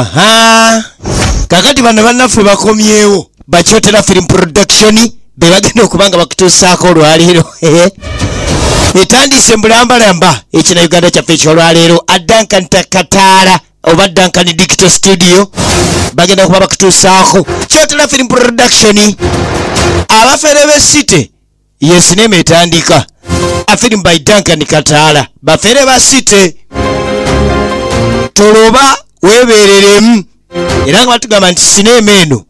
Aha, kakati bano bannaffe bakomyewo Bakyotera Film Production be bagenda okuba nga bakutuusaako olwaleero. Etandise mbulambalamba ekina Uganda kyaffe ekyolwaleero. Adankan Takataala oba Duncan Digital Studio bagenda kuba bakutuusaako Kyotera Film Production. Abafere b'e City ye sinema etandika. A film by Duncan Kataala. Bafere ba City toloba weebereremu, era nga batugamba nti sinema eno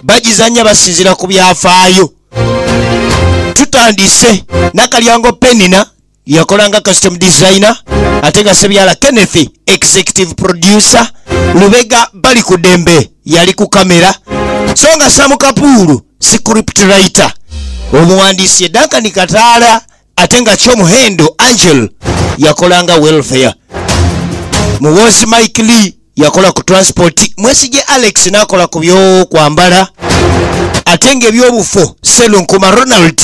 bagizannya basinziira ku byafaayo. Tutandise Nakalyango Penina yakolanga custom designer, ate nga Sebyala Kenneth executive producer, Lubega Bali Kudembe yali ku kamera, so nga Samu Kapuulu script writer, omuwandiisi Duncan Kataala, ate nga Kyomuhendo Angel yakolanga welfare, Muwozi Mike Lee yakola ku transport, Mwesige Alex n'akola ku byokwambala, ate ng'ebyobufo Selunkuma Ronald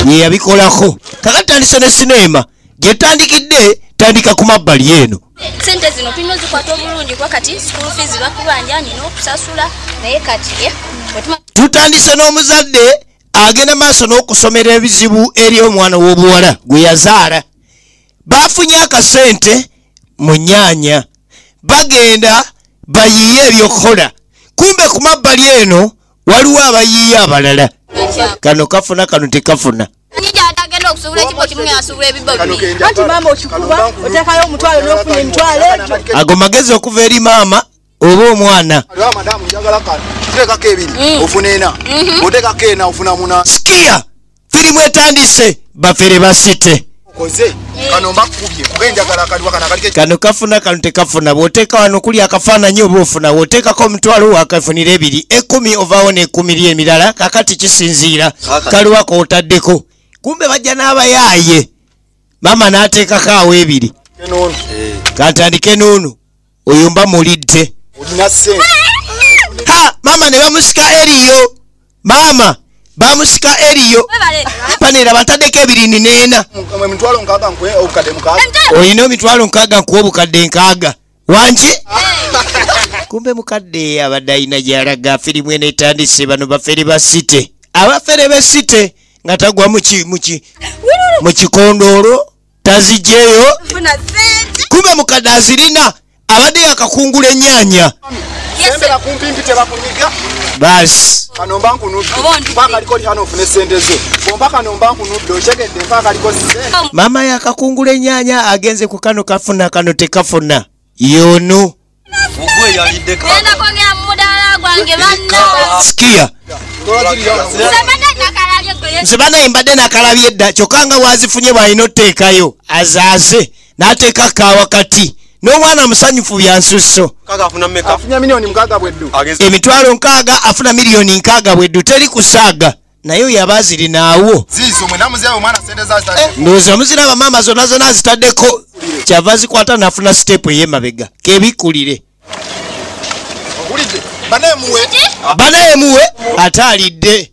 ye yabikolako. Kakatandise ne sinema gyetandikidde tandika ku mabbali eno. Sente zino tulina ozikwata obulungi kuba kati school fees bakubanja nina okusasula, naye kati tutandise n'omuzadde agenda maaso n'okusomera ebizibu eri omwana w'obuwala gwe yazaala. Bafunye akasente mu nnyaanya, bagenda bayiye ebyokukola, kumbe ku mabbali eno waliwo abayiye abalala. Kano kafuna kano tekafuna. Ago magezi okuva eri maama oba omwana. Sikia firimu etandise, bafere basite. Kano kafuna kano tekafuna. Bw'oteeka wano kuli akafaananyi oba ofuna, bw'oteekako omutwalo wakafunira ebiri, 10 ovaawo n'ekumi ly'emirala. Kakati kisinziira kaliwa k'otaddeko. Kumbe bajja n'abayaaye, maama n'ateekako awo ebiri, kantandike n'ono oyo mba mulidde. Ha, maama ne bamusika eriyo, maama bamusika eriyo panera bataddeko ebiri nina. Olina emitwalo 6 nkuwa obukadde 6 wangi. Kumbe mukadde abadde alina gy'alaga. Firimu eno etandise, bano bafere ba City, abafere b'e City nga tagwa mu kikondoolo tazigyeyo. Kumbe mukadde azirina, abadde yakakungula ennyaanya. Basi mama yakakungula ennyaanya agenze ku kano kafuna kano tekafuna yono. Sikia nze banaye mbadde nakalabye edda, kyokka nga wazifunye bw'alina oteekayo azaaze n'ateekako awakati n'omwana musanyufu bya nsusso. Emitwalo 6 afuna miliyoni 6 bweddu, teri kusaaga. Naye oyo aba azirinaawo. Ndowooza muziraba maama zonna zonna azitaddeko, kyava zikwata n'afuna siteepu ey'emabega kebikulire. Banaye muwe ate alidde.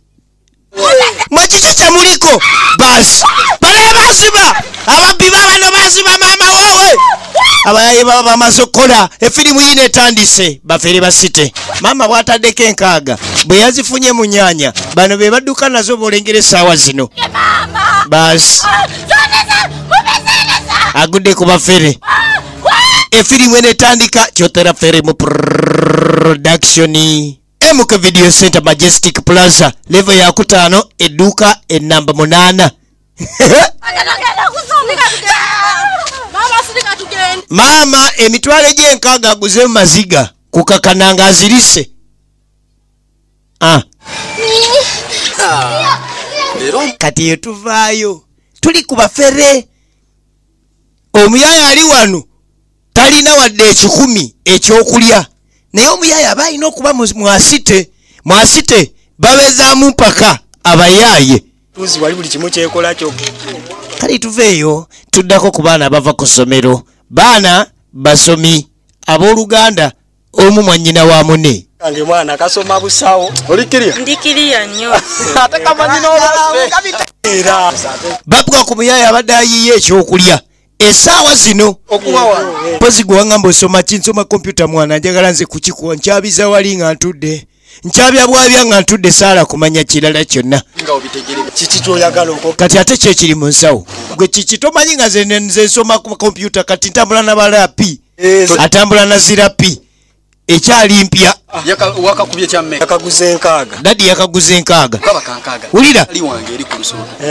Mwe kiki kyemuliko? Basi banaye baziba, ababbi babano baziba maama wowe. Abayaye baba bamaze okukola efirimu yino etandise, bafere basite. Maama bw'ataddeko 6 bwe yazifunye mu nnyaanya, bano be badduka nazo b'olengera essaawa zino. Basi agudde ku bafere. Efirimu eno etandika Kyotera Film Production, MK Video Center, Majestic Plaza, level ya 5, edduka enamba 8. Maama emitwalo gy'enkaaga aguze mu maziga kukakananga azirise. Kati eyo tuvaayo tuli ku bafere. Omuyaaya ali wano talina wadde 1,000 ekyokulya, naye omuyaaya aba alina okuba mwasite. Mwasite babezaamu mpaka abayaaye. Kale tuveeyo tuddako ku baana abava ku ssomero. Baana basomi abooluganda, omu mwannyina wa munne. Mwana kasoma busawo. Ndikiriya nnyo. Babuga ku muyaaya abadde ayiye ekyokulya. Essaawa zino mpozi gwe waŋŋamba osoma ki? Nsoma kompyuta mwana, njagala nze kukikuwa. Nkyabiza wali nga ntudde, nkyabya bwabya nga ntudde, saala kumanya kirala kyonna. Kati ate ki ekiri mu nsawo? Gwe kiki tomanyi nga nze nsoma kompyuta? Kati ntambula na balapi, atambula na zirapi ekyali mpya. Daddy yakaguze enkaaga. Wulira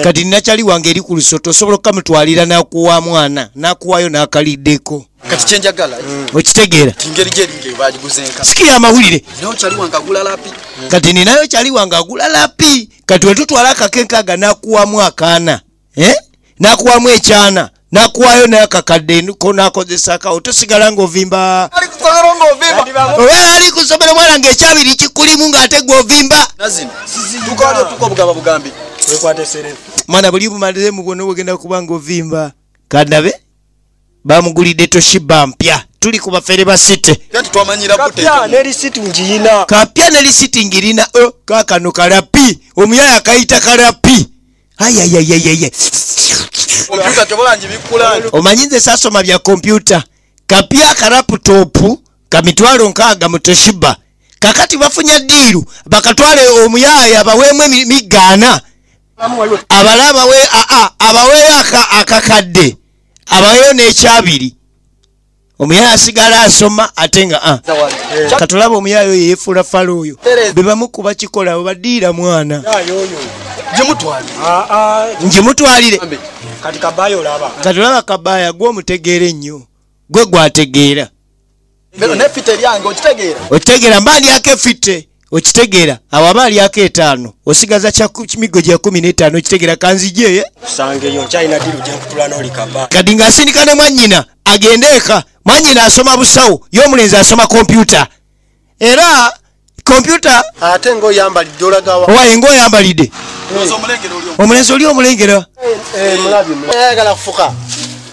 kati nakyali wange eri ku lusoto, osobola okukamutwalira n'akuwa mwana, n'akuwayo n'akaliddeko. Okitegeera? Sikira amawulire. Kati ninayo kyali wange agula lapi. Kati wetutwala akako enkaaga n'akuwamu akaana, n'akuwamu ekyana, nakuwayo n'akakadde ko n'akozesako, tosigala ng'ovimba. Oba ali ku ssomero mwana ng'ekyabiri kikulimu ng'ate gw'ovimba. Mwana buli bumalize mu bwonna bugenda kuba ng'ovimba. Kandabe bamugulidde Toshiba mpya. Tuli ku bafere ba site. Kapya ne lisiti ngirina. Kaakano kalapi. Omuyaya akayita kalapi. Ayayayayaya. Omanyi nze sasoma bya kompyuta. Kapya kalaputopu ka 600,000 mu Toshiba. Kakati bafunya diiru bakatwale omuyaya baweemu emigaana. Abala abaweeyo akakadde, abaweeyo n'ekyabiri. Omuyaya asigala asoma ate nga katulaba omuyaya oyo yeefuula fala oyo. Be bamu ku bakikola obadiira mwana. Ngimutwalire. Kati olaba Kabaya gwe omutegeera ennyo, gwe gwategeera. Okitegeera mba alyako efite, okitegeera awo aba alyako 5, osigaza migo gya 15, okitegeera kanzije. Kati ng'asindika ne mwannyina agende eka. Mwannyina asoma busawo, ye omulenzi asoma kompyuta. Era kompyuta ate ng'oyambalidde olagawa. Owaye ng'oyambalidde. Omulenzi oli omulengera.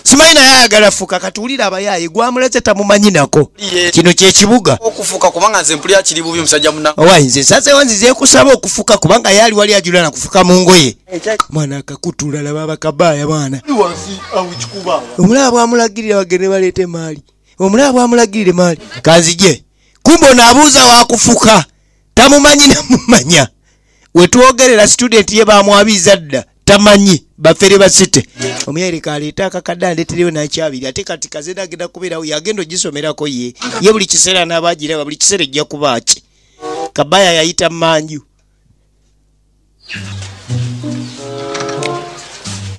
Simanyi naye ayagala fuka. Katuwulira abayaaye gwamuleze tamumanyi nako. Kino kyekibuga. Okufuka kubanga nze mpulira kiri bubi musajja munna. Owaye nze nsazeewo nzize kusaba okufuka kubanga yali wali ajula na kufuka mu ngoye. Mwana akakutula laba bakabaaya mwana. Omulaba bwamulagirira bagende baleete maali. Omulaba bwamulagirire maali. Kanzije. Kumbe ono abuuza wakufuka. Tamumanyi namumanya. Wetwogerera student ye bamwabiza dda. Tamanyi bafere basite. Omuyereka aleeta akakadde aleetereyo n'akyabiri ate kati kazenda agenda kubeerawo yagenda ogisomerako ye. Ye buli kiseera n'abaagiraba buli kiseera ejja kuba ki. Kabaya yayita manju.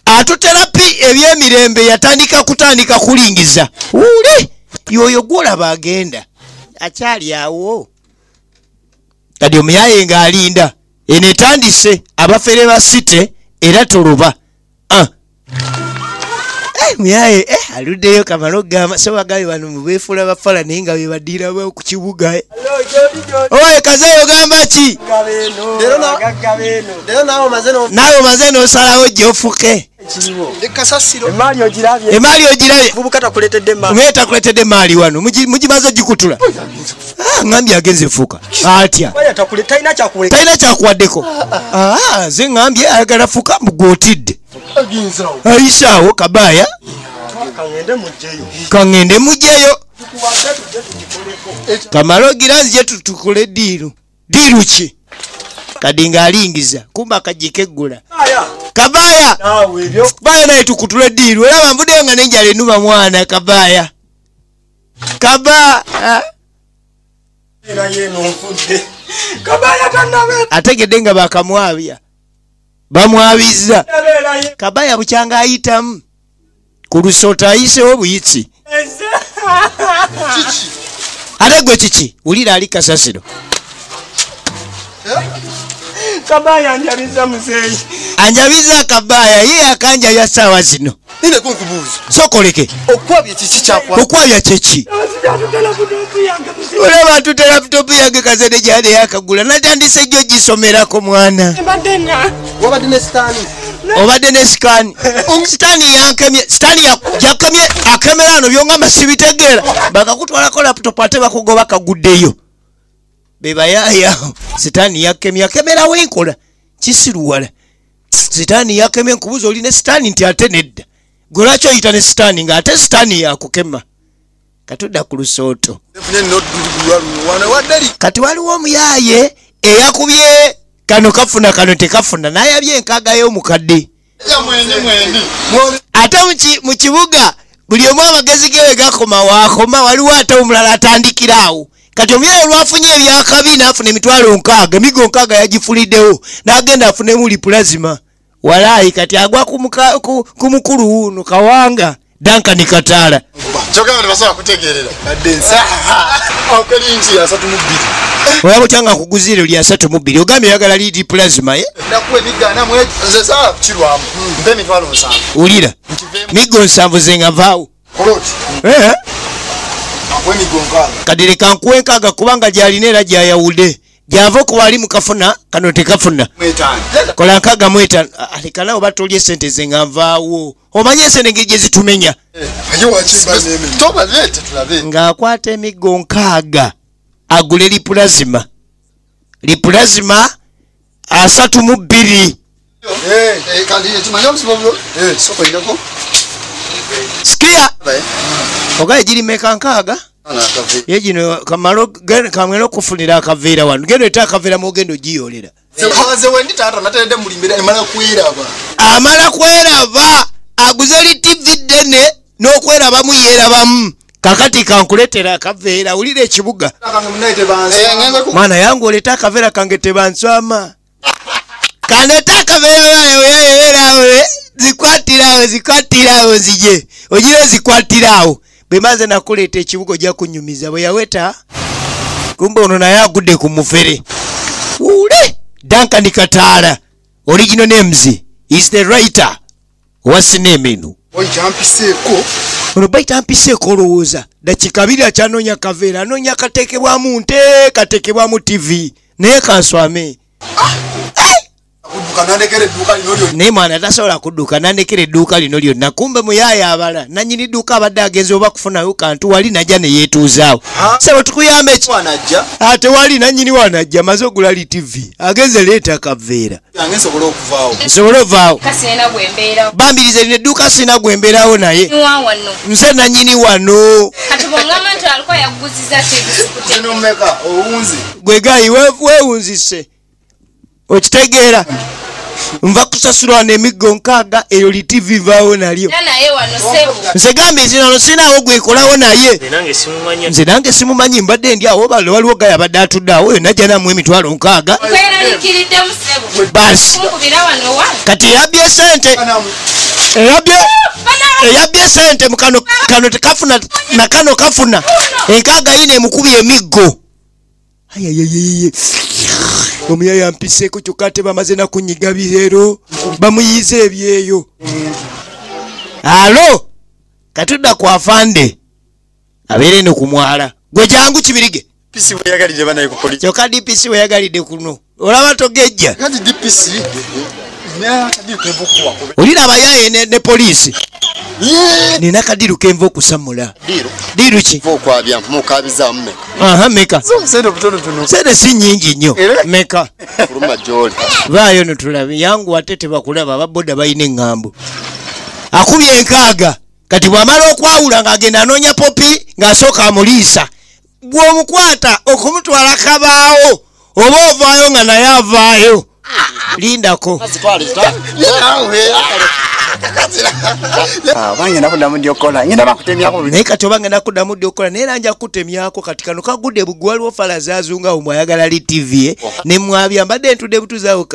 Atuterapi ebyemirembe yatandika kutandika kulingiza. Wuli yoyo gw'olaba agenda akyali awo. Kati omuyaye ng'alinda eno etandise abafere basite era toluba. Muyaye aluddeyo kamala okugamba so bagabe bano mubeefuula bafala naye nga be baddiira ku kibuga. Owaye kazeeyo ogamba ki? Naawe omaze n'osalawo gy'ofuke. Emaali ogirabye. Omuyaye takuleetedde emaali wano mugimaze ogikutula. Ŋŋambye agenze fuka. Atya? Talina kyakuwaddeko. Nze ŋŋambye ayagala fuka mugw'otidde. Ayisaawo Kabaya. Kaŋŋende mugyeyo. Kamala ogira nzije tutukule ddiiru. Ddiiru ki? Kadi ng'alingiza kumba akajji keggula. Kabaya! Kabaya naye tukutule ddiiru. Olaba nvuddeyo nga n'enjala ennuma mwana Kabaya. Kabaya! Ategedde nga bakamwabya. Bamwabizza. Kabaya bukyanga ayitamu. Ku lusota ayisewo buyitsi. Ate gwe kiki? Wulira ali kasasiro. Kabaya anjabiza muzeeyi. Anjabiza Kabaya ye akanjabya ssaawa zino. Sokoleke. Okwabya kiki kyakwa? Okwabya kiki? Olaba atute laptop yange kazede gyali yakagula. Natandise jjo gisomerako mwana. Wabadde ne sitaani. Obadde ne sikaani. Sitaani yankemye. Sitaani yakemye akemera ano byongamba sibitegeera. Bakakutwalako laptop ate bakugoba kaguddeyo. Bebayaaya. Sitaani yakemye akemerawo enkola. Kisiruwala. Sitaani yakemye nkubuuza oli ne sitaani nti ate nedda. Gwe lwaki oyita ne sitaani ng'ate sitaani yakukema? Katudda ku lusooto. Kati waliwo omuyaaye eyakubye kano kafuna kano tekafuna, n'ayabye enkaaga y'omukadde. Ate mu kibuga buli omu amagezi ge we gakoma waakoma, waliwo ate omulala atandikira awo. Kati omuyaaye olwafunye ebyakabi n'afuna 60,000, emigo 60 yagifuliddewo, n'agenda afunemu lipulazima. Walaayi kati agwa ku mukulu wuno Kawanga Duncan Kataala. Olaba otya nga nkuguzire lya 32, ogambye oyagala liri plasma, eh? Wulira, migo 7 ze nga nvaawo. Kati leka nkuwe 6 kubanga gy'alina era gy'ayawudde. Gy'ava okuba ali mu kafuna, kano tekafuna. Kola 65. Leka naawe oba tolye sente ze nga nvaawo. Omanye esente engeri gye zitumenya. Ng'akwata emiggo 6 agule lipulazima. Lipulazima 32. Sikia. Ogaye giri meka 6. Ye gino kamalo kamwera okufunira akaveera wano. Genda ete akaveera mw'ogenda ogiyoolera. Amala kweraba aguze li TV ddene n'okwerabamu yeerabamu. Kakati kankuleetera akaveera, wulira ekibuga. Mwana yangu oleete akaveera kange tebanswama. Kandeete akaveera zikwatirawo zikwatirawo nzije. Ogire zikwatirawo. Bwe maze nakuleeta ekibuga ojja kunnyumiza. Bwe yaweta kumbe ono naye agudde ku mufere. Wule Duncan Kataala, original names is the writer wa sinema eno. Ono baita mpiseeko olowooza dakiika 2 akyanoonya kaveera, anoonya kateekebwamu nte, kateekebwamu TV, naye kanswame. Naye mwana tasobola kudduka nandekera edduuka lino lyonna. Kumbe muyaaya abala nannyini dduuka abadde agenze oba kufunayo kantu wali najja ne yeetuuzaawo. Ssebo tukuyambe ki? Ate wali nannyini wanajja amaze ogula li TV agenze leeta akaveera. Nsobole ovaawo. Bambirize lino edduuka sirina gwe mbeerawo naye. Nze nannyini wano. Gwe gayi weewunzise. Okitegeera? Nva kusasulwa n'emiggo 6 eyo li TV vaawo nalyo. Nze gambye nti wano sirinawo gwekolawo naye. Nze nange simumanyi, mbadde ndi awo balo waliwo gaya abadde atudde awo oyo najja namuwa 60,000. Basi kati eyabye sente eyabye sente mu kano kano tekafuna na kano kafuna 6 yine emukubye emiggo. Ayayayeye. Omuyaya mpiseeko kyokka ate bamaze nakunyiga bireero bamuyize ebyeyo. Alo katudda ku afande abeere eno ku mwala. Gwe jangu Kibirige. Kyokka DPC weyagalidde kuno. Olaba togejja. Olira abayaye ne poliisi. Nina kadiru kenva okusamula. Diru ki? Aha, meka. Sente si nnyingi nnyo. Meka. Vaayo no tulabe. Yangu ate tebakulaba ababoda balina eŋŋambo. Akubye 6. Kati bw'amala okwawula ng'agenda anoonya popi ng'asooka amuliisa. Bw'omukwata okumutwala kabaawo oba ovaayo nga naye avaayo. Lindako. Naye kati oba ngenda kuddamu ddi okukola, naye era nja kukutemyako. Kati kano kagudde bugwe, waliwo falaza azungawo mwayagala li TV ne mwabya mbadde ntudde butuzi awo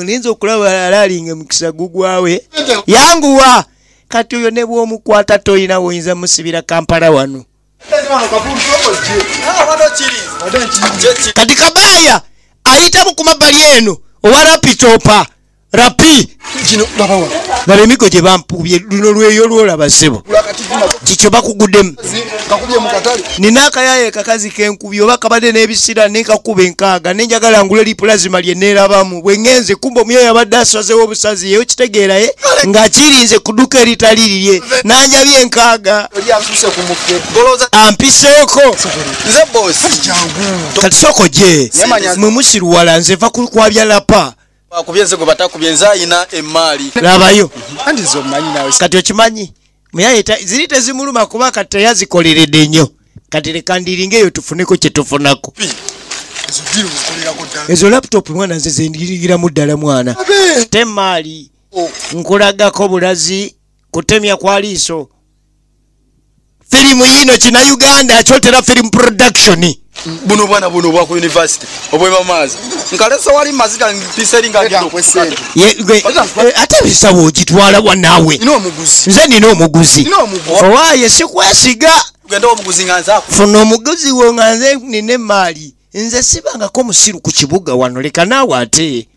nninza okulaba alaalinga mukisa gugwawe. Yanguwa. Kati oyo ne bw'omukwata toyina woyinza musibira Kampala wano. Kati Kabaya ayitamu ku mabbali eno owa rapitopa rapi laba emiggo gye bampubye luno lweyo lwolaba ssebo kikyo bakuguddemu. Nina akayaye kakazi kenkubye oba kabadde n'ebisira nenkakuba 6 nenjagala ngule lipulazima lye neerabamu. Bwe ŋŋenze kumbe omuyaye abadde asazeewo obusazi yeyo kitegeeraye ng'akirinze ku dduuka eritali lirye n'anjabye 6 ampiseeko. Kati sooka ojje mwe musiruwala nze nva kukwabya lapa. Labayo. Kati okimanyi Muyaye ziri tezimuluma kuba kati teyazikoleredde nnyo. Kati leka ndiringa eyo tufuneko kye tufunako. Ezo laptop mwana nze zendirigiramu ddala mwana. Temaali nkulagako bulazi kutemya kwa liiso. Firimu yino kina Uganda kyotera film production. Buno bwana buno bwa ku university obwema mazi nkalesa wali maziga mpiseri nga ate bisawo ogitwala wa naawe. Nze nina omuguzi. Owaye sikwesiga. Ugenda omuguzi nga nza funa omuguzi wo nga nze nina emaali. Nze sibangako musiru ku kibuga wano leka naawe ate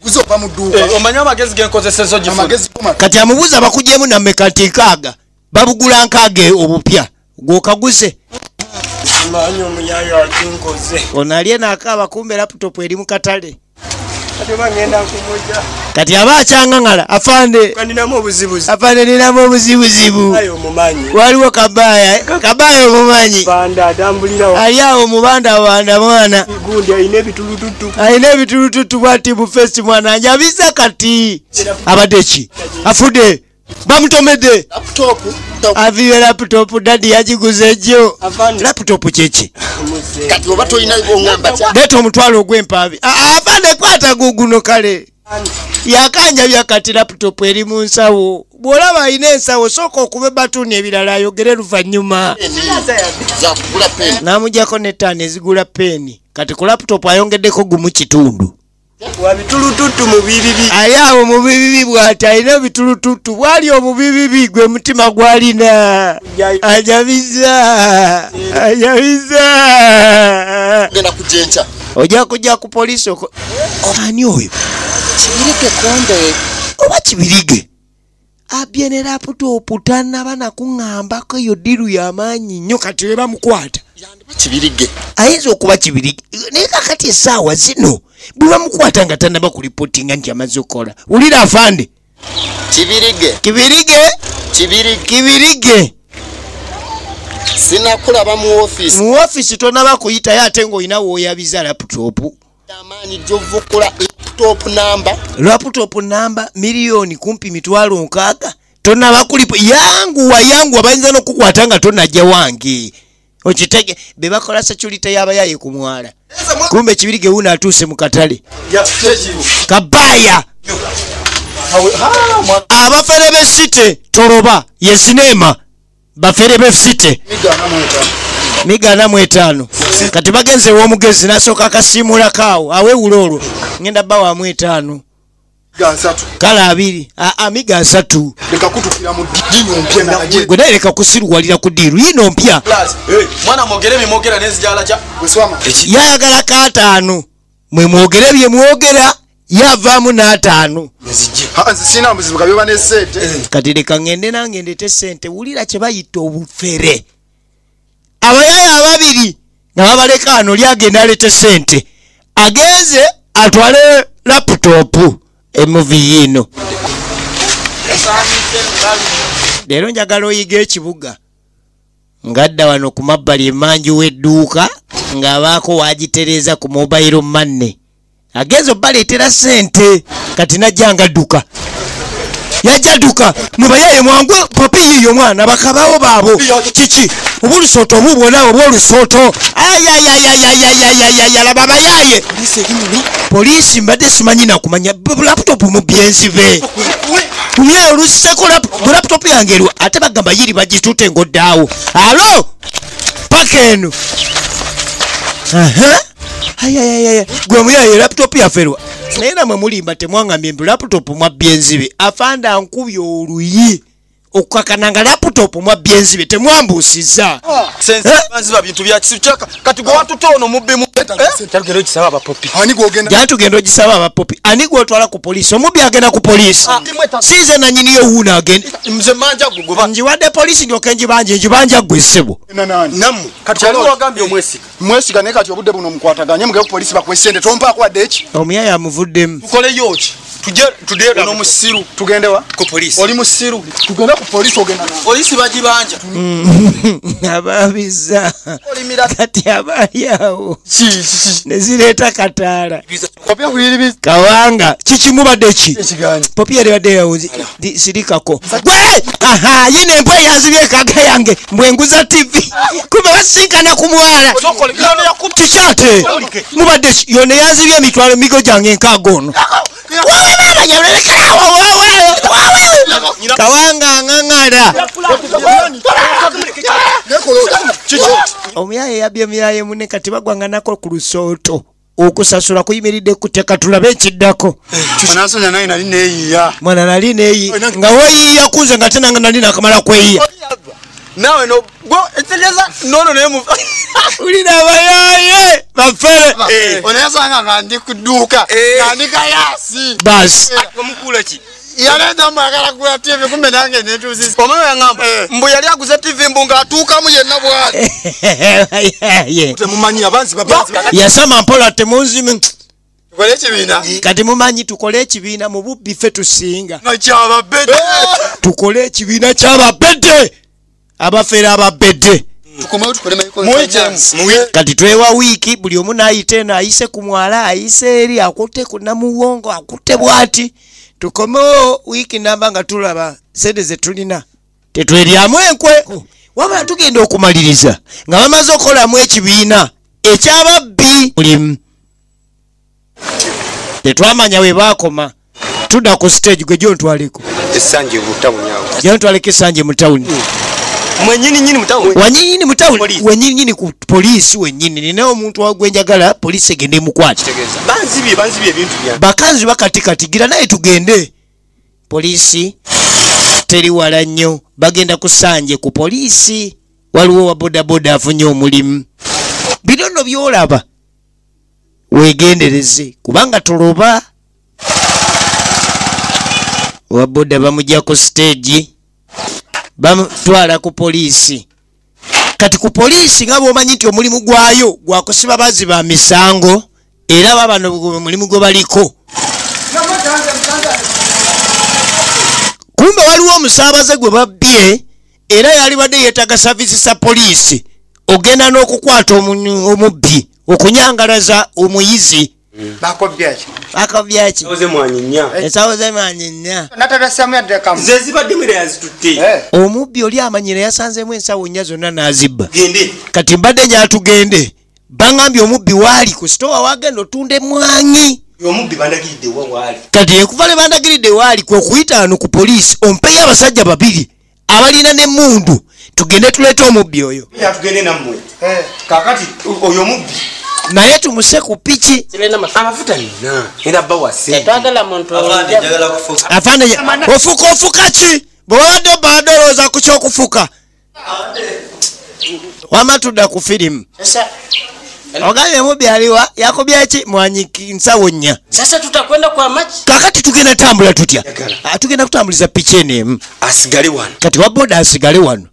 omanye amagezi genkozesa kati amubuuza bakugyemu nammeka nti nkaaga babugula nkaaga obupya gwokaguze. Ono ali naakaaba kumbe laptop eri mu katale. Kati aba akyaŋŋaŋala afande afande ninamu obuzibuzibu. Waliwo kabaya kabaya omumanyi ali awo mubandabanda mwana alina ebitulututu bwati bufesi mwana njabiza kati abadde ki afudde bamutomedde aviwe laptop dadi yagiguze ejjo. Laptop kyeki kati oba tolina ongamba kya leeta omutwalo ogw'empaabi. Afande kwata guguno kale yakanjabya kati laptop eri mu nsawo. Bw'olaba alina ensawo sooka okube batuuni ebirala ayogere luvannyuma. N'amugyako n'ettaano ezigula peeni. Kati ku laptop ayongeddeko gumu kitundu. Ali awo mubibibi bw'ati alina ebitulututu bwali omubibibi gwe mutima gwalina. Ajabiza ajabiza. Ojja kujja ku poliisi ani oyo? Kibirige konde. Oba Kibirige abye ne laptop tannaba na kuŋŋambako eyo ddiru y'amaanyi nnyo kati we bamukwata. Kibirige ayinza okuba Kibirige naye kakati essaawa zino bwe bamukwata nga tannaba kulipotinga nti amaze okukola. Wulira afande. Kibirige Kibirige Kibirige Kibirige sinakulaba mu ofiisi. Mu ofiisi tonnaba kuyitayo ate ng'olina w'oyabiza laptop. Amaanyi gy'ovukula laptop namba. Laptop namba milioni kumpi 600,000 tonnaba kulipo. Yanguwa yanguwa bayinza n'okukwata nga tonnajja wange. Okitege be bakola security y'abayaye ku mwala. Kumbe Kibirige wuno atuuse mu katale. Kabaya abafere b'e City toroba ye sinema bafere b'e City 145. Kati bagenze w'omugezi n'asooka akasiimula kaawo aweewula olwo ngenda bba wamu 5 kala 2 amiga 3 gwe naye leka kusiruwalira ku ddiiru yino mpya. Yayagala ka5 mwe mwogere bye mwogera yavaamu n'5. Kati leka ngende nange ndete ssente. Wulira kye bayita obufere. Abayaya ababiri nga babaleka ano lyagenda alete ssente agenze atwale laptop emuvi yino. Leero njagala oyiga ekibuga ngadda wano ku mabbali emanju w'edduuka ng'abaako waagitereeza ku mobile money. Agenze obbaleetera ssente kati najja nga dduka. Yajja dduka mubayaye mwangu papi yiyo mwana bakabawo baabo kiki obulusooto obubwona obw'olusooto ayayayayayayayaya laba bayaye. Poliisi mbadde simanyi nakumanya laptop mu byenzibe mumyayo oluseko laptop yange eriwa ate bagamba yiri bagitutte ng'oddaawo. Alo paka eno ayayayaya gwe muyaye laptop yaffe erwa. Naye namwe mulimba temwangambye mbu laptop mwabbye enzibe. Afande ankubye oluyi okukakana nga laptop mwabbye enzibe temwambuusizza. Jja tugenda ogisaba abapopi. Ani gw'otwala ku poliisi? Omubbi agenda ku poliisi. Si nze nannyini yo wuuno agenda. Njiwadde poliisi ndyoke njibanje njibanja ggwe ssebo. Omuyaye amuvuddemu. Tujje ono musiru. Tugende wa? Ku police. Oli musiru. Tugende ku police ogenda na. Police bagibanja. Ababiza. Kati abali awo. Nezireta kataala. Kawanga kiki mubadde ki? Popi yali badde yawuzi sirikako. Gwe! Aha, yine embwa yanzibye kaga yange mbwenguza TV. Kumbe basinkana ku mwala. Kikyate. Mubadde ki? Yone yanzibye emitwalo migo gyange nkaaga ono. Wewe baba yalekera wewe. Kawanga ngangara. Omuyaye yabye muyaye munne kati bagwanga nako ku lusooto. Okusasula kuyimiridde kuteka tulabe ekiddako. Mwana naye nali neeyiya. Mwana nali neeyiya. Nga weeyiya kunze nga tena nga nali nakamala kweyiya. Nawe no go etegeza nono naye mu ulina abayaye bafere. Onayasanga nga ndi ku dduuka nga ndi kayasi. Basi. Omukula ki? Yaleta mwagala kugula TV kumbe nange netuuzisa. Omwana yangamba mbu yali aguze TV mbu ng'atuukamu yenna bw'ati. Temumanyi abanzi babanzi. Yasama mpola temunzime. Tukole ekibiina. Kati mumanyi tukole ekibiina mu bubbi ffe tusinga. Nga kyababedde. Tukole ekibiina kyababedde. Abafere ababedde. Kati twewa wiiki buli omu n'ayita eno ayise ku mwala ayise eri akutte ku Namuwongo akutte bw'ati. Tukomewo wiiki namba nga tulaba sente ze tulina tetweryamu enkwe. Wabula tugenda okumaliriza nga bamaze okukolamu ekibiina ekyababbi mulimu. Tetwamanya we baakoma. Tudda ku stage gwe gyontwaleko. Essanje mu tawuni awo. Gyontwaleko essanje mu tawuni. Mwenyini nyini mu tawuni. Wanyini mu tawuni. Wenyini nyini ku poliisi wenyini. Nina omuntu gwe njagala poliisi egende emukwate. Banzibye banzibye ebintu byange. Bakanzi bakatikati gira naye tugende. Poliisi teri wala nnyo. Bagenda kusanje ku poliisi. Waliwo wa bodaboda afunye omulimu. Bino nno by'olaba weegendereze kubanga toloba. Wa boda bamujja ku stage bamutwala ku poliisi. Kati ku poliisi nga bw'omanyi nti omulimu gwayo gwa kusiba bazzi ba misango era babano omulimu gwe baliko. Kumbe waliwo omusaabaze gwe babbye era yalibadde yeetaaga saavisi za poliisi ogenda n'okukwata omubbi okunyangalaza omuyizi. Bakobyaki? Bakobyaki? Ensawo z'emmwanyi nnya. Nze zibadde mwera yazitutte. Omubbi oli amanyira yasanzeemu ensawo nnya zonna n'azibba. Kati mbadde njala tugende. Bangambye omubbi waali ku sitowa wagenda otunda emmwanyi. Omubbi bandagiridde wa waali. Kati okuva lwe bandagiridde waali kwe okuyita wano ku poliisi ompeyo abasajja babiri abalina n'emmundu tugende tuleete omubbi oyo. Tugende nammwe. Kaakati oyo omubbi naye tumuse ku piki. Amafuta nina era bawa ssente. Afande ofuka ofuka ki? Bwe wabadde obadde olowooza ku ky'okufuka. Wamma tudda ku firimu. Ogambye mubbi aliwa yakubye ki? Mwanyi nsawo nnya. Sasa tutakwenda kwa machi. Kakati tugenda tambula tutya? Tugenda kutambuliza piki eno emu. Asigale wano. Kati wa boda asigale wano.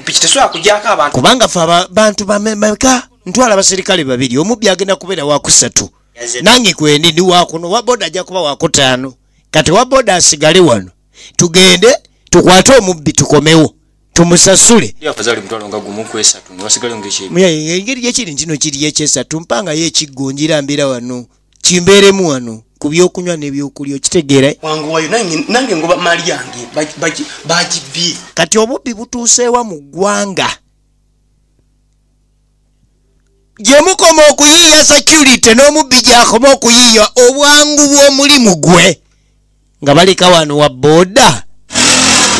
Piki tesobola kujjako abantu. Kubanga ffe abantu bameka ntwala abaserikale babiri omubbi agenda kubeera wakusatu. Nange kwendi ndi wakuno wa boda ajja kuba wakutaano. Kati wa boda asigale wano. Tugende tukwate omubbi tukomewo. Tumusasule. Engeri gyekiri nkino kiri ekyesatu mpanga yo ekiggo njira wano kimbeeremu wano ku byokunywa n'ebyokulya okitegeera. Wanguwayo nange ngoba mali yange bagibye. Kati obubbi butuuseewa mu ggwanga. Gye mukoma okuyiiya security n'omubbi gy'akoma okuyiiya obwangu bw'omulimu gwe nga baleka wano wa boda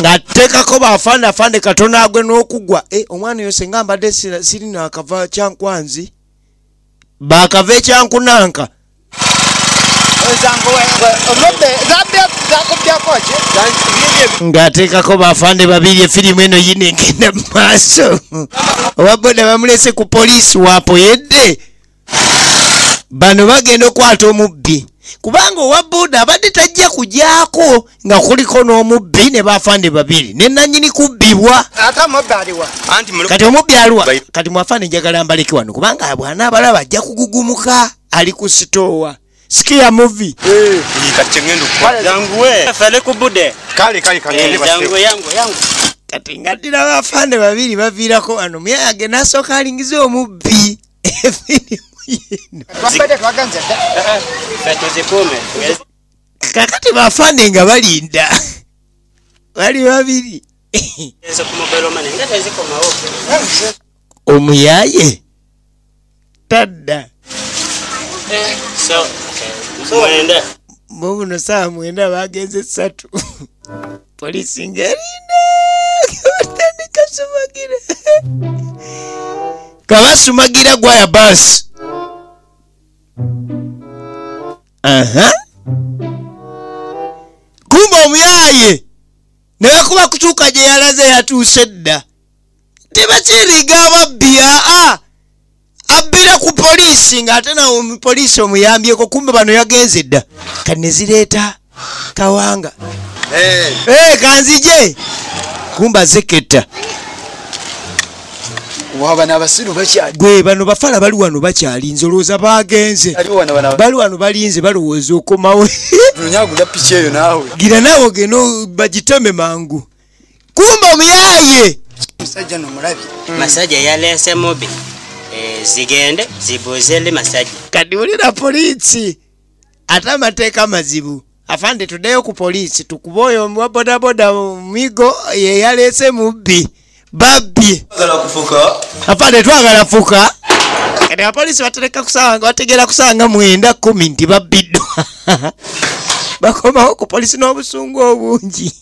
ng'ateekako baafande afande katono agwe n'okugwa. Omwana oyo singa mbadde sirina akava Kyankwanzi baakava ekyankunanka. Ng'ateekako baafande babiri efirimu eno yino egenda mu maaso. Owa boda bamulese ku poliisi waapoyedde. Bano bagenda okwata omubbi kubanga owa boda abadde tajja kugyako nga kuliko n'omubbi ne baafande babiri ne nannyini kubbibwa. Kati omubbi aliwa? Kati mwafande njagala mbaleke wano kubanga bw'anaabalaba ajja kugugumuka ali ku sitoowa. Sikia movie. Kati ngadira bafande babiri baviirako wano muyage nasooka alingiza omubbi efirimu yino. Kakati bafande nga balinda bali babiri. Omuyaye tadda. Mubuno saa 9 bagenze 3. Polisi ngerinda batandika sumagira. Kabasumagira gwaya basi. Aha. Kumbe omuyaye naye kuba kutuuka gye yalaze yatuuse dda. Tebakiriga ababbi abbira ku poliisi ng'ate nawo poliisi omuyambyeko kumbe bano yagenze dda. Kati ne zireeta kawanga. Kanzije kumba zeketa. Gwe bano bafala bali wano bakyalinze olowooza bagenze. Bali wano balinze balowooza okomawo. Gira naawe ogenda bagiteme mangu. Kumbe omuyaye. Masajja yaleese mubi. Zigende zibuuze masajja. Kati wulira poliisi ate amateeka mazibu. Afande tuddeyo ku poliisi tukube oyo wa bodaboda migo ye yaleese mubbi. Babbi. Afande twagala fuka. Kati abapoliisi batereka kusanga bategeera kusanga 9, 10 nti babbiddwa. Bakomawo ku poliisi n'obusungu obungi.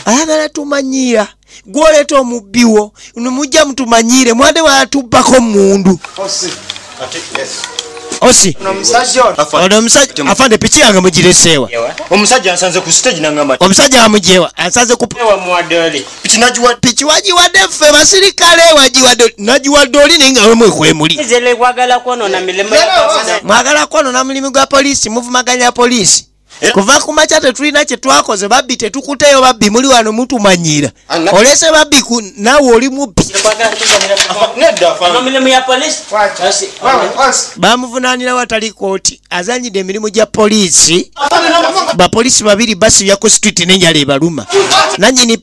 Ayagala tumanyiira. Gw'oleeta omubbi wo mujja mutumanyire mwade watubbako mundu. Osi. Ono omusajja afande piki yange mugireseewa. Omusajja ansanze ku stage nangamba. Omusajja amujewa ansanze ku piki nagiwa piki wagiwadde ffe basirikale wagiwadde nagiwadde oli naye nga we mwekwemuli. Mwagala kwonona mulimu gwa poliisi muvumaganya poliisi. Kuva ku makya tetulina kye twakoze babbi tetukuteyo babbi muli wano mutumanyira. Olese babbi naawe oli mubbi. Bamuvunaanira watali kooti azanyidde emirimu gya poliisi. Bapoliisi babiri basibya ku street n'enjala ebaluma. Nannyini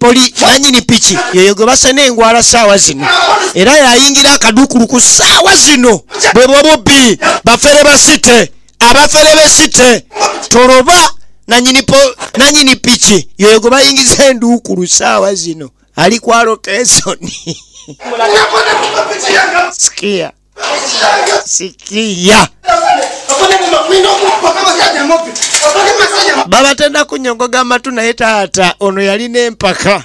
piki yoyo gwe basena engwala ssaawa zino. Era yayingira akaduukulu ku ssaawa zino. Bwe bubbi bafere basite. Abafere besite toroba nanyini piki yoyo gwe bayingiza enduukulu ssaawa zino ali kwa lokesoni. Sikia. Sikia. Baba tenda kunyongoga matu naye taata ono yalina empaka.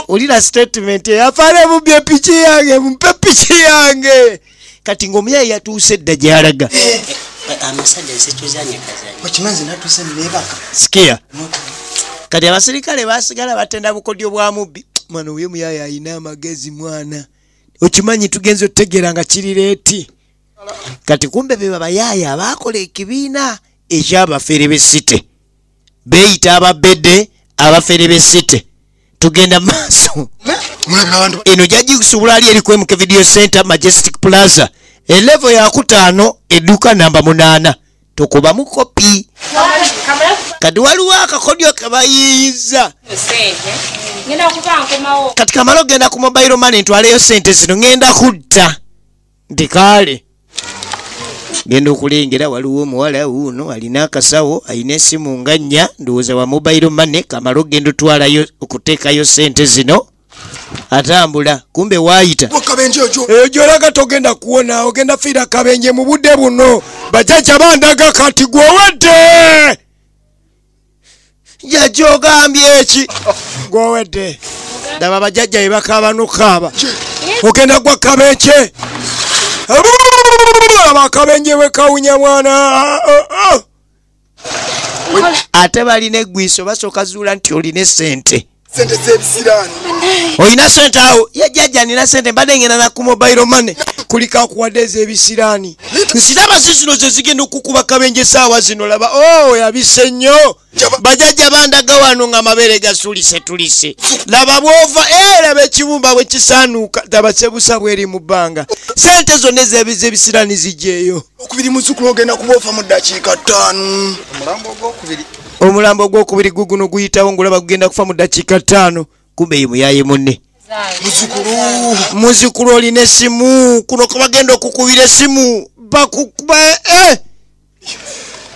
Ulira statement afale mubye piki yange mumpe piki yange. Kati ng'omuyaye yatuuse dda gy'alaga. Sikia. Kati abasirikale basigala batenda bukodyo bwa mubbi. Mwana oyo muyaye ayina amagezi mwana. Okimanyi tugenze otegeera nga kiri leeti. Kati kumbe be babayaaya abaakola ekibiina eky'abafere b'essite. Beeyita ababedde abafere b'essite. Tugenda maaso. Eno jaji kusobola ali eri ku MK Video Center Majestic Plaza. Elevo ya 5 edduka namba 8. Tokubamu kopi. Kati waliwo akakodyo ke bayiiyiza. Kati kamala ogenda ku mobile money ntwaleyo sente zino ngenda kudda. Nti kale. Genda okulengera waliwo omuwala wuuno alina akasawo alina essimu nga nnya ndowooza wa mobile money kamala ogenda otwalayo okuteekayo sente zino. Atambula kumbe waayita. Eyo gy'olaga togenda kuwona ogenda fiira kabenje mu budde buno. Bajjajja bandaga kati gw'owedde. Jjajja ogambye eki? Gw'owedde. Ddaba bajjajja bye bakaaba n'okukaaba. Ogenda gwa kabenje. Akabenje bwe kawunya mwana. Ate balina eggwiso basooka zuula nti olina essente. Sente z'ebisiraani. Olina sente awo? Ye jjajja nina sente mbadde ngenda na ku mobile money. Kuliko akuwadde ez'ebisiraani. Nziraba zino ze zigenda okukuba kabenje saawa zino. Laba oh yabise nnyo. Bajajja bandaga wano nga amabeere gasulise tulise. Laba bw'ova laba ekibumba bwe kisaanuuka. Laba sebusa bweri mu bbanga. Sente zonna ez'ebisirani zijjeeyo. Okubiri muzzukulu ogenda kuba mu ddakiika 5. Omulambo ogwokubiri. Omulambo ogwokubiri guguno guyitawo ng'olaba gugenda kufa mu ddakiika 5. Kumbe ye muyaye munne. Muzzukulu. Muzzukulu olina essimu. Kuno ko bagenda okukubira essimu. Bakukuba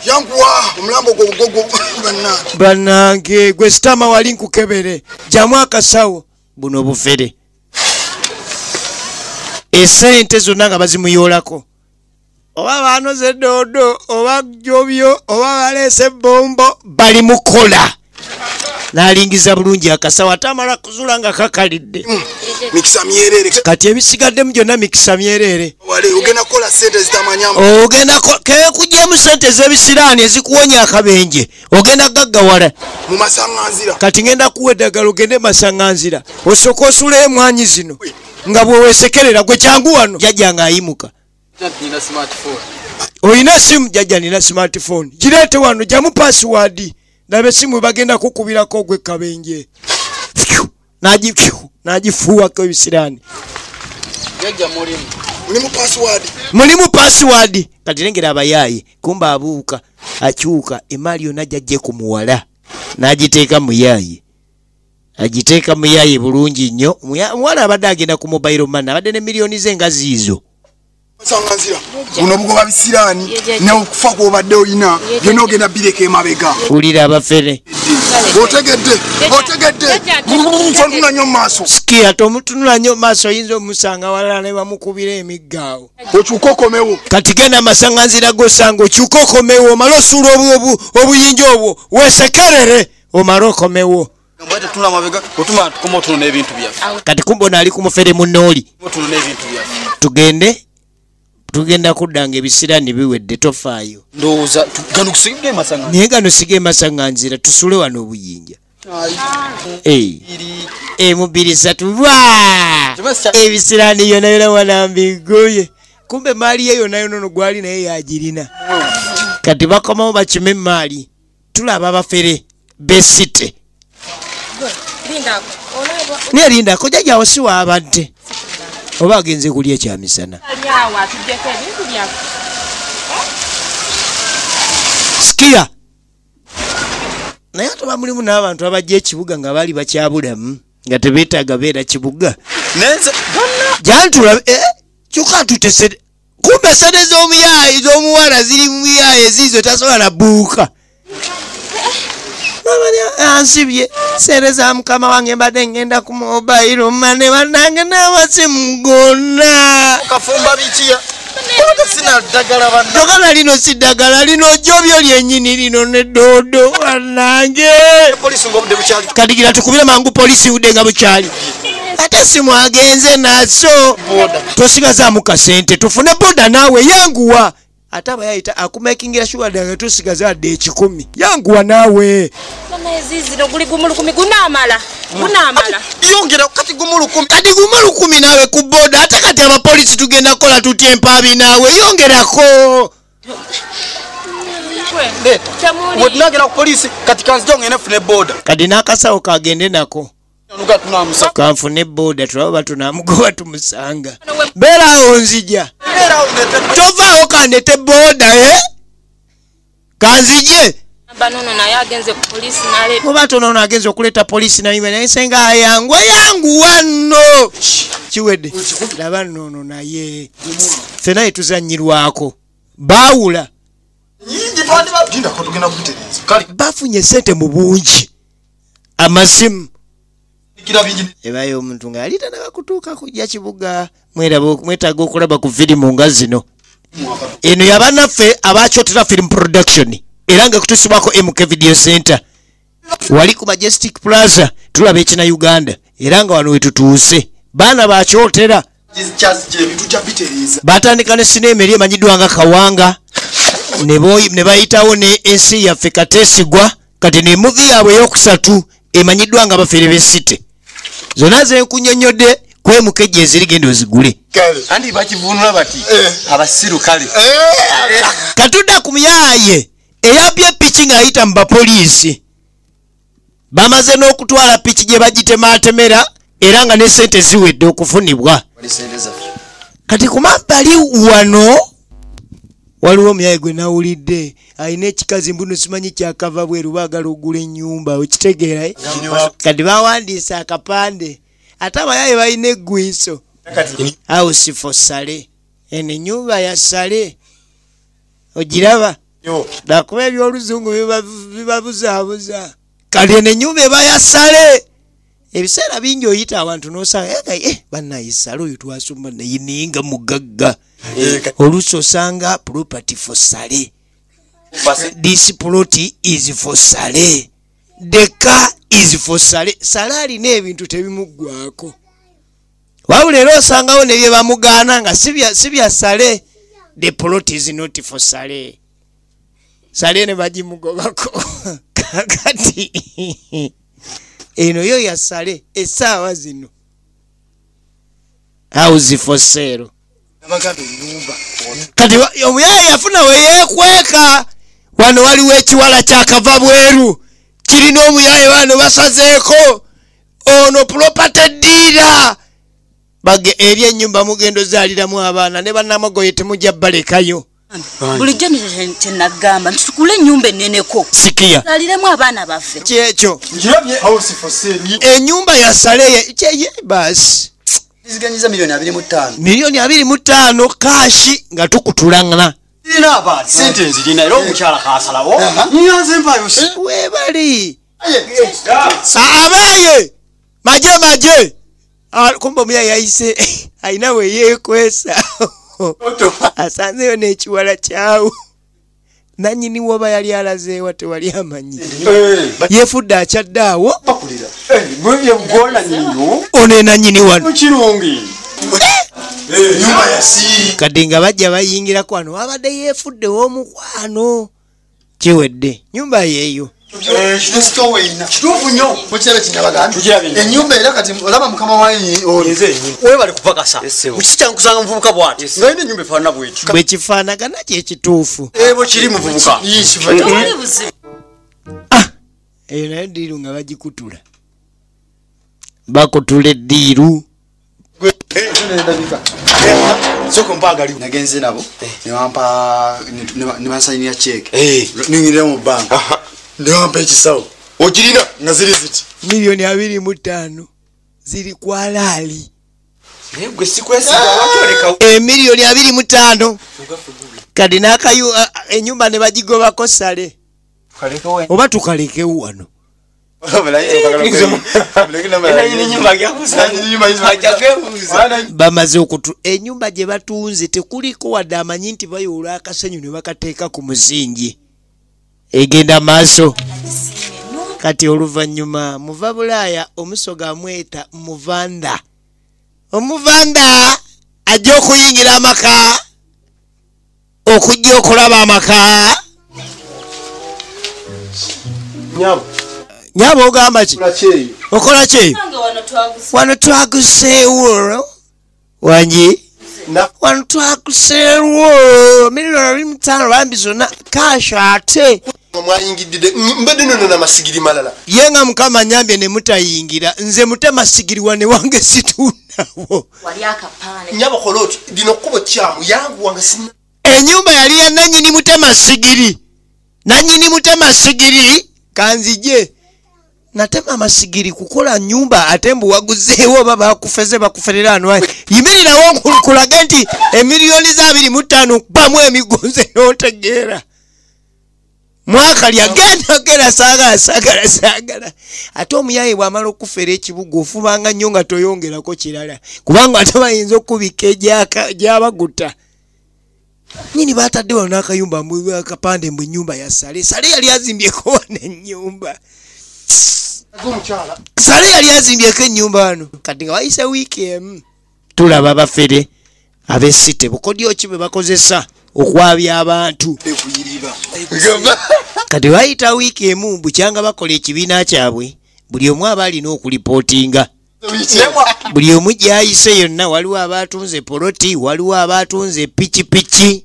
Yanguwa omulambo ogwo bannange. Bannange gwe sitama wali nkukebere. Jamu akasawo buno bufere. Esente zonna nga bazimuyoolako. Oba banoze doodo, oba jobyo, oba baleese bombo, bali mukola. N'alingiza bulungi akasawo ate amala kuzuula nga kakalidde. Mikisa myerere. Kati ebisigaddemu gyonna mikisa myerere. Wale ogenda kukola sente zitamanya. Ogenda kekuggyamu sente ez'ebisiraani ezikuwonya akabenje. Ogenda gaggawala. Mu masaŋŋanzira. Kati ngenda kuwa eddagala ogende masaŋŋanzira. Osooke osuule emwanyi zino. Nga bwe weesekerera gwe kyangu wano. Jjajja ng'ayimuka. Olina simu? Jjajja nina smartphone. Gireete wano jamu password. Laba essimu bagenda kukubirako ogwe kabenje. N'agifuuwako ebisiraani. Jjajja mulimu. Mulimu password. Mulimu password. Kati lengera abayaaye kumba abuuka akyuka emaali yonna jjajje ku muwala n'agiteeka mu yaaye. Agiteeka mu yaaye bulungi nnyo. Omuwala abadde agenda ku mobile money abadde ne miliyoni ze nga ziizo. Masaŋŋanzira. Buno bugoba bisiraani n'okufa kw'obadde olina byonna ogenda bireka emabega. Wulira abafere. Otegedde, otegedde. Tontunula nnyo mu maaso. Sikia tomutunula nnyo mu maaso oyinza omusanga walala ne bamukubira emigga awo. Okyuke okomewo. Kati genda masaŋŋanzira g'osanga okyuke okomewo omale osuula obuyinja obwo weesekerere omale okomewo. Kati kumbe ono ali ku mufere munnooli. Tugende. Tugenda kuddanga ebisiraani biwedde tofaayo. Ndowooza gano kusige masaŋŋanzira. Naye gano sige masaŋŋanzira tusule wano obuyinja. Mu 2 3 wa! Ebisiraani yonna yonna wala mbigoye. Kumbe maali ye yonna yonna ono gwali naye yagirina. Kati bakomawo bakime emaali. Tulaba abafere besite. Naye lindako jjajja awo si waabadde. Oba agenze kulya ekyamisana. Sikia. Naye ate oba mulimu n'abantu abajja ekibuga nga baali bakyabulamu nga tebeetaaga beera kibuga. Jantula kyokka atutese kumbe sente z'omuyaayi z'omuwala ziri mu muyaayi eziizo tasobola na buuka. Ansibye sente za mukama wange mbadde ngenda ku mobile money bannange n'amasimu gonna. Kafumba bikiya. Sina ddagala banna. Ddagala lino si ddagala lino jjobyo lyennyini lino ne doodo bannange. Poliisi ng'obudde bukyali. Kati gira tukubire mangu poliisi budde nga bukyali. Ate simu agenze naso. Tosigazaamu kasente tufune boda naawe yanguwa. Ate aba yayita akumakingira sure ddala tusigaza adde 1,000. Yanguwa naawe. Zino guli gumu 10,000 gunaamala. Gunaamala. Yongera kati gumu 10,000. Kati gumu 10,000 naawe ku boda. Ate kati abapoliisi tugenda kukola tutya empaabi naawe yongerako. Wetunagenda ku poliisi kati kanzija ngende nfune boda. Kati n'akasawo kagende nako. Kanfune boda tulaba tunamugoba tumusanga. Beera awo nzija. Tovaawo kandete boda Kanzije. Banono naye agenze ku poliisi nale. Oba tonono agenze okuleeta poliisi naye naye senga yangu yangu wano. Kiwedde. Laba nono naye. Ffenna ye tuzannyirwako. Baawula. Bafunye sente mu bungi. Amasimu. Ebayo omuntu nga yali tanaba kutuuka kujja kibuga mwetaaga okulaba ku firimu nga zino. Eno yabannaffe abakyotera film production era nga kutusibwako MK Video Center. Wali ku Majestic Plaza tulaba ekina Uganda era nga wano wetutuuse. Baana bakyotera batandika ne sinema eri emanyiddwa nga Kawanga ne bayitawo ne ensi yaffe Kateesigwa. Kati ne movie yaabwe eyokusatu emanyiddwa nga Bafere Besite. Zonna ze nkunnyonnyodde Kwemukeje eziri genda ozigule. Andi bakivunula bati abasiru kale. Katudda ku muyaye eyabye piki ng'ayita mu bapoliisi. Bamaze n'okutwala piki gye bagitematemera era nga ne ssente ziwedde okufunibwa. Kati ku mabbali wano waliwo omuyaye gwe nawulidde alina ekikazi mbuno simanyi kyakava bweru baagala ogula ennyumba okitegeera. Kati bawandiise akapande ate abayaye balina eggwiso. House for sale. Eno ennyumba ya sale ogiraba nakuba ebyoluzungu bibabuzaabuza. Kati eno ennyumba eba ya sale. Ebiseera bingi oyita abantu n'osanga bannaye sale oyo twasoma naye naye nga mugagga. Oluusi osanga property for sale. This plot is for sale. The car is for sale. Sale alina ebintu tebimuggwako. Wabula era osangawo ne bye bamugaana nga si bya sale. The plot is not for sale. Sale ne bagimugobako. Kakati eno yo ya sale essaawa zino. House for sale. Kati omuyaye yafuna we yeekweka. Wano waliwo ekiwala kyakava bweru kirina omuyaye bano basazeeko ono property dealer. Bage eri ennyumba mugendo zaaliramu abaana ne bannamagoye temujja balekayo. Bulijjo kyenagamba nti tukule ennyumba enneneko sikiya zaaliremu abaana baffe. Kyekyo ennyumba ya sale kyeye basi ziganyiza milioni 25. Milioni 25 kashi nga tukutulangana. Nina abaana sente nzirina era omukyala kasalawo nyanze mpayo webali abaye maje maje. Kumbe omuyaye yayise alina we yeekwesa asanzeyo n'ekiwala kyawo. Nannyini woba yali alazeewa tewali amanyi. Yeefudde akyadde awo. Ono nannyini wano. Kati nga bajja bayingirako wano wabadde yeefudde w'omukwano. Kiwedde nyumba yeeyo. Kituufu nnyo mukiraba kinabagambye ennyumba era kati olaba mukama wayo webale kupakasa kikyankusanga muvubuka bwati nga yina ennyumba efaanana bwetyo bwe kifaanagana kye kituufu bwe kiri muvubuka. Eyo nayo ddiiru nga bagikutula bakutula eddiiru. Nagenze nabo ne bansayinira ceeke ningirira mu banka newampa ekisawo ogirina nga ziri ziti milioni 25 ziri kwa laali. Emiliyoni 25 kati n'akayu ennyumba ne bagigobako sale oba tukalekewo wano. Bamaze okutu ennyumba gye batunze tekuliko wadde amanyi nti bayoola akasenyu ne bakateeka ku muzingi. Egenda maaso. Kati oluvannyuma muva Bulaaya omusoga amweta muvanda. Omuvanda ajja okuyingira amaka okujja okulaba amaka. Nyabo ogamba ki? Okola ki? Wano twaguseewo wangi wano twaguseewo milioni 25 bambi zonna kasha ate mwayingidde mbadde nno n'amasigiri malala. Ye nga Mukama nyambye ne mutayingira nze mutemasigiri wane wange situnawo. Wali akapande nyabo kola oti lino kkubo kyamu yanguwanga sinna. Ennyumba yali ya nannyini mutemasigiri. Nannyini mutemasigiri kanzije natema amasigiri kukola nyumba ate mbu waguzeewo oba bakufeze bakuferera anwayi. Yimirirawo nkulage nti emiliyoni za 25 bamu emigonze n'otegeera. Mwaka lyagenda gera saagala saagala saagala. Ate omuyaye bw'amala okufera ekibuga ofubanga nnyo nga toyongerako kirala kubanga ate bayinza okubika egyabaguta. Nyini batadde wano n'akayumba akapande mbu ennyumba ya sale. Sale yali azimbyeko wano ennyumba. Sale yali azimbyeko ennyumba wano. Kati nga wayise wiiki emu tulaba abafere ab'esite bukodyo ki bwe bakozesa okwabya abantu. Kati wayita wiiki emu bukyanga bakola ekibiina kyabwe buli omu aba alina okulipootinga. Buli omu gy'ayise yonna waliwo abatunze poloti, waliwo abatunze pikipiki,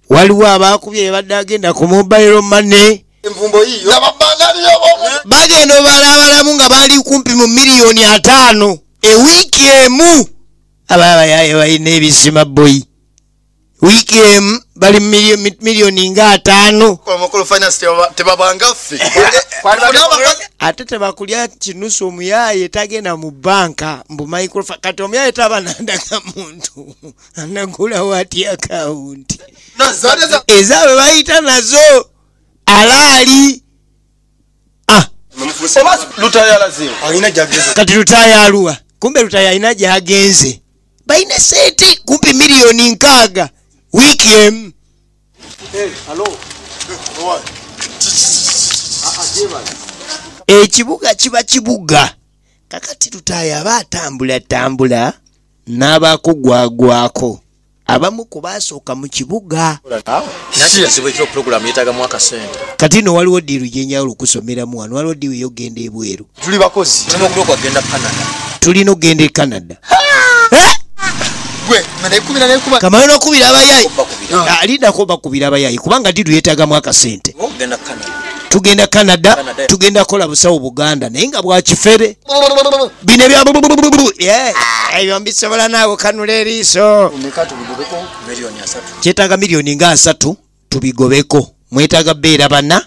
waliwo abakubye badde agenda ku mobile money. Bagenda obalabalamu nga bali kumpi mu 5,000,000 ewiiki emu. Abayaye balina ebisima boyi. Wiiki emu bali 5,000,000. Ate tebakulya kinusu omuyaye tagenda mu banka mbu microfinance. Kati omuyaye taba nandaga muntu anagulawo atya akawunti ezaabwe bayita nazo alaali. Kati Lutaaya aluwa? Kumbe Lutaaya alina gy'agenze. Balina sente kumpi 60,000,000 wiiki emu. Ekibuga kiba kibuga. Kakati Lutaaya aba atambula tambula n'abakugwagwako abamu ku baasooka mu kibuga. Kati no waliwo ddiiru gyenjawulo okusomeramu wano, waliwo ddiiru ey'okugenda ebweru. Tulina okugenda e Canada. Kamala n'okubira abayayi alindako bakubira abayayi kubanga ddiiru yeetaagamu akasente. Tugenda Canada, tugenda kola busawo Buganda naye nga bwa kifere. Bino ebya ebyo mbisobola naawe kanula eriiso. Kyetaaga 30,000,000 tubigobeko. Mwetaaga beera bana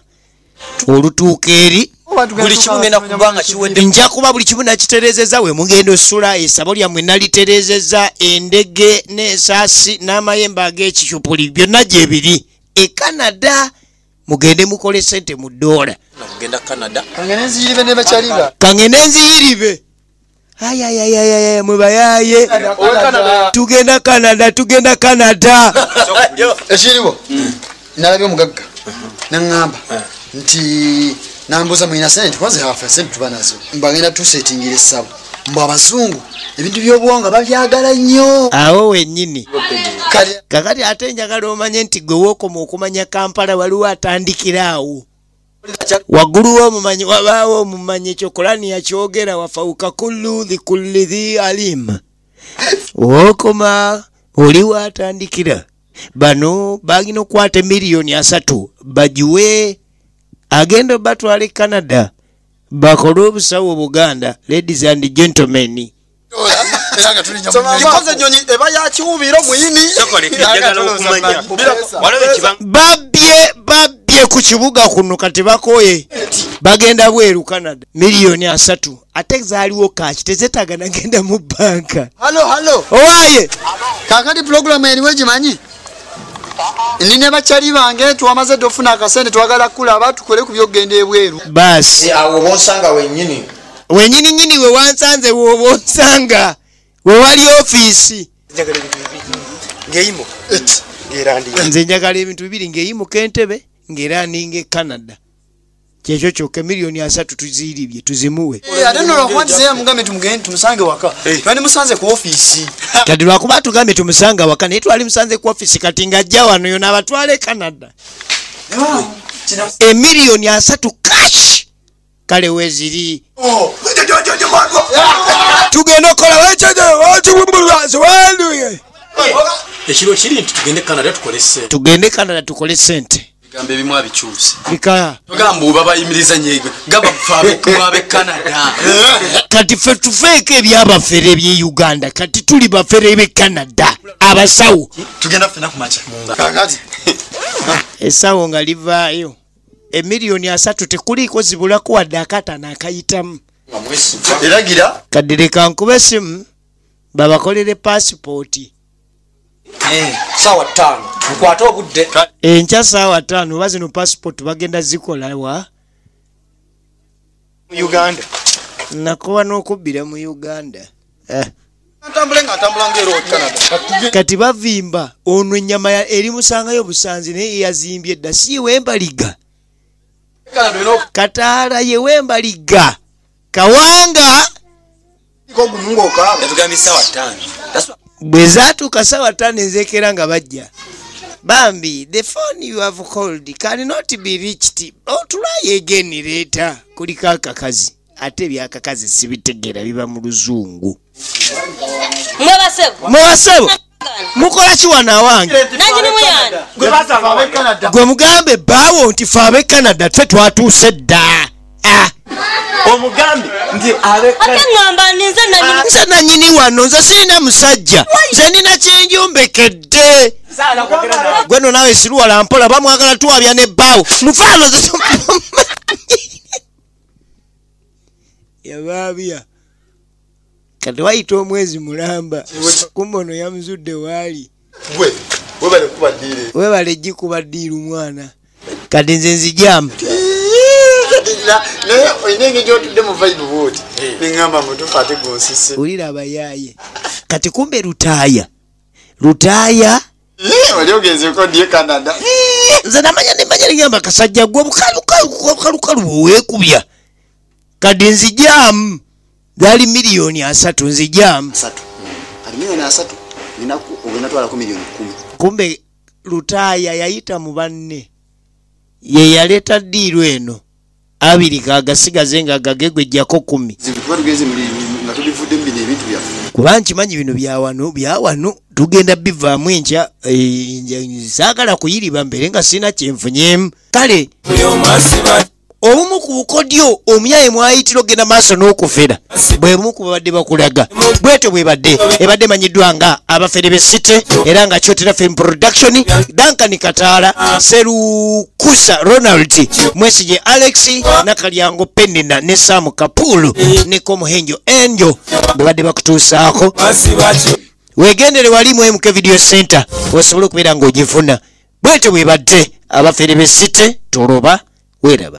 olutuuka eri. Buli kimu ngenda kubanga kiwedde. Nja kuba buli kimu nakitereezezza. We mugenda osula essabo lyammwe nalitereezezza, endege n'ensaasi n'amayembe ag'ekicupuli byonna gye biri e Canada. Mugende mukole sente mu dola. Mugenda Canada. Kangende nziyiribe. Ayayayaya mwe bayaye. Tugenda Canada, tugenda Canada. Ekiriwo. Nalabye omugagga. Naŋŋamba nti nambuuza mulina sente kwanza hafa sente tuba nazo. Mbagenda tusetingira essabo. Mbu abazungu ebintu by'obuwangwa babyagala nnyo. Awo wennyini. Kakati ate njagala omanye nti gwe wookoma okumanya Kampala waliwo atandikira awo. Waggulu w'omumanyi wabaawo omumanyi ekyo Kulani yakyogera wafauka kullu dhi kulli dhi alim. Wookoma oliwo atandikira. Bano bagina okukwata 30,000,000 bagiwe agenda batwale Canada bakole obusawo Buganda. Ladies and gentlemen, Babye ku kibuga kuno kati bakoye bagenda bweru Canada 30,000,000 ate zaaliwo kaaki tezeetaaga nagenda mu banka. Halo halo. Owaye kakati program eriwo gimanyi nine bakyali bange twamaze dofuna akasente twagala kulaba tukole ku byogenda ebweru. Basi awo bonsanga wennyini wenyini nyini we wansanze wobonsanga we wali office ngeyimo nze njagala ebintu bibiri ngeyimuka entebe ng'erandinga e Canada. Kyekyo kyokka 30,000,000 tuziribye tuzimuwe. Ate nno lwakuba nti zeya mugambe tumugende tumusange waka. Twali musanze ku ofiisi. Kati lwakuba tugambye tumusange waka naye twali musanze ku ofiisi kati ng'ajja wano yona abatwale Canada. 30,000,000 cash. Kale weziri. Tugenda okola ekiro kiri nti tugende Canada tukole ssente. Tugende Canada tukole ssente. Bigambo ebimu abikyuse. Bika. Tugamba oba bayimiriza nnyegwe. Gamba ffe Canada. Kati ffe tufeeko ebyabafere eby'e Uganda. Kati tuli bafere b'e Canada. Abasawo. Tugenda ffenna ku makya. Kakati. Essaawo nga livaayo. 30,000,000 tekuliiko zibulako wadde akataano akayitamu. Eragira. Kadde nkube essimu babakolere paasipooti. Sawa 5 nkwate obudde. Enkya sawa 5 oba zino passport bagenda zikola wa Uganda. Nakuba n'okubbira mu Uganda. Ntambule nga ntambula ng'era Canada. Kati bavimba ono ennyama eri musangayo busanzi naye yazimbye dda si wembaliga. Kataala ye wembaliga. Kawanga yatugambye sawa 5. Bwe zaatuuka sawa 5 nzeekera nga bajja. Bambi, the phone you have called cannot be reached. Oh, try again later. Kuliko akakazi. Ate ebyakakazi sibitegeera biba mu luzungu. Mwebasebo mukola ki wano awange? Gwe mugambe bbaawo nti fe ab'e Canada ffe twatuuse dda. Omugambe nti nze nannyini wano, nze sirina musajja, nze nina kyenjombekedde. Gwe nno naawe siruwala mpola, bamwagala tuwabya ne bbaawo mufaano yabaabya. Kati wayita omwezi mulamba, kumbe ono yamuzudde waali. Webale gikuba ddiiru mwana. Kati nze nzijamu. Naye olina engeri gy'otudde mu vibe bw'oti neŋŋamba mutuufu ate gw'osise. Wulira abayaaye. Kati kumbe Lutaaya. Lutaaya oli ogenzeeko ddi e Canada? Nze namanya nemanya negamba kasajja gwe obukalukalu bweweekubya. Kati nzijamu. Zaali 30,000,000 nzijamu. Kati 30,000,000 nina ogenda twalako 10,000,000. Kumbe Lutaaya yayita mu banne. Ye yaleeta ddiiru eno. 2 kagasigaze nga gagegwe jjako 10. Kuba nkimanyi bino bya wano tugenda bivaamu enkya, saagala kuyiriba mbere nga sirina kyenfunyeemu. Kale obumu ku bukodyo omuyaye mwayitira ogenda maaso n'okufera bwe bumu ku babadde bakulaga. Bwetyo bwebadde ebadde emanyiddwa nga Abafere Besite, era nga Kyotera Film Production, Duncan Kataala, Serukusa Ronald, Mwesige Alex, Nakalyango Penina ne Sam Kapulu ne Komuhenjo Enjo bwebadde bakutuusaako. Wegendere wali mu MK Video Center osobola okubeera ng'ogifuna. Bwetyo bwebadde Abafere Besite, toloba weeraba.